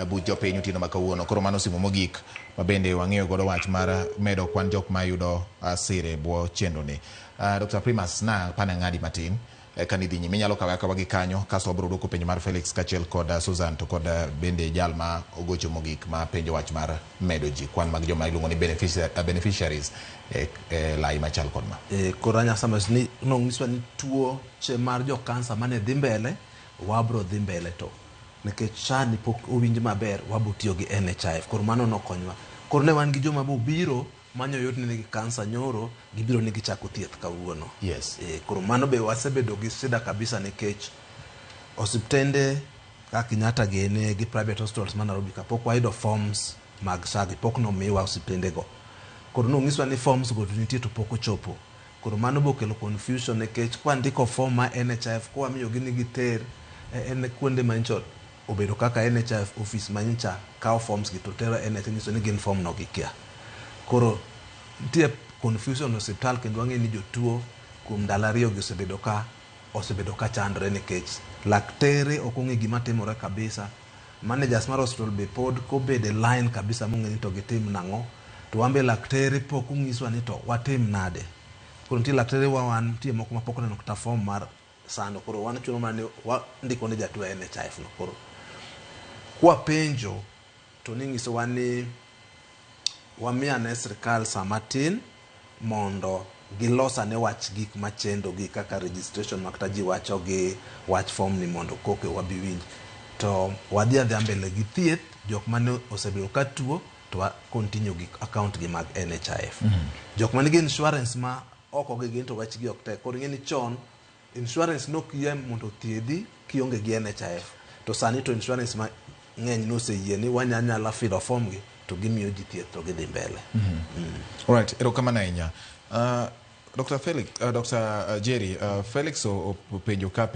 Buch jopiny otieno ma kawuono. Koro mano simo mogik ma bende wang'iyo godo wach mar medo kwan jok ma yudo sire e bwo chenro ni. Dr. Primus, na pane ng'adi matin ka nidhi nyime inyalo kawe akawa gi kanyo kasto wabiro duoko penjo mar Felix kaachiel kod Susan to kod bende jal ma ogocho mogik ma penjo wach mar medo ji kwan mag joma iluongo ni beneficiaries e lai machal kod ma. Koro anya summarize ni nonyiswa ni tuoche mar jo kansa mane dhi mbele wabro dhi mbele, to nikech SHA ni pok owinj maber, wabo tiyo gi NHIF. Koro mano nokonywa. Koro ne wan gi joma bobiro manyo yud ni nigi kansa nyoro, gibiro ni gichako thieth kawuono. Koro mano be wasebedo gi shida kabisa, nikech osiptende kaka Kenyatta gene gi private hospitals ma Nairobi ka pok wayudo forms mag SHA gi, pok nomiwa osiptende go. Koro nonyiswa ni forms go to nitie to pok ochopo. Koro mano bokelo confusion, nikech kwandiko form ma NHIF kwamiyogi ni giter en kuonde manyicho obedo kaka NHIF office manyicha kawo forms gi to tero NHIF, nyiso ni gin form no gikia. Koro nitie confusion e osiptal, kendo wang'e ni jotuo kuom ndalo 2 gi osebedo ka chandre, nikech laktere ok ong'e gima timore kabisa. Managers mar hospital be pod kobedo e line kabisa mong'e ni to gitim nang'o, to wan be laktere pok onyiswa ni to watim nade. Koro nitie laktere wa wan nitie moko ma pok oneno kata form mar sano. Koro wan chuno mana ni wandiko ne jatuo NHIF no. Koro kwapenjo to ninyisowa ni wamiyane sirikal sama tin mondo gilos ane wach gik machendo gi kaka registration ma kata ji wacho gi wach form ni mondo koke wabi winj, to wadhi adhiya mbele gi thieth. Jok mane osebedo ka tuo to wa continue gi account gi mag NHIF. Jok manigi insurance ma oko gi gin to wachgi ok tek. Koro ing'e ni chon insurance nok yie mondo othiedhi kionge gi NHIF, to sani to insurance ma ng'eny noseyie ni wanyanyala filo form gi to gimiyo ji thieth to gidhi mbele. Alright, erokamano ahinya. Dr. Felix, Dr. Jerry, Felix openjo ka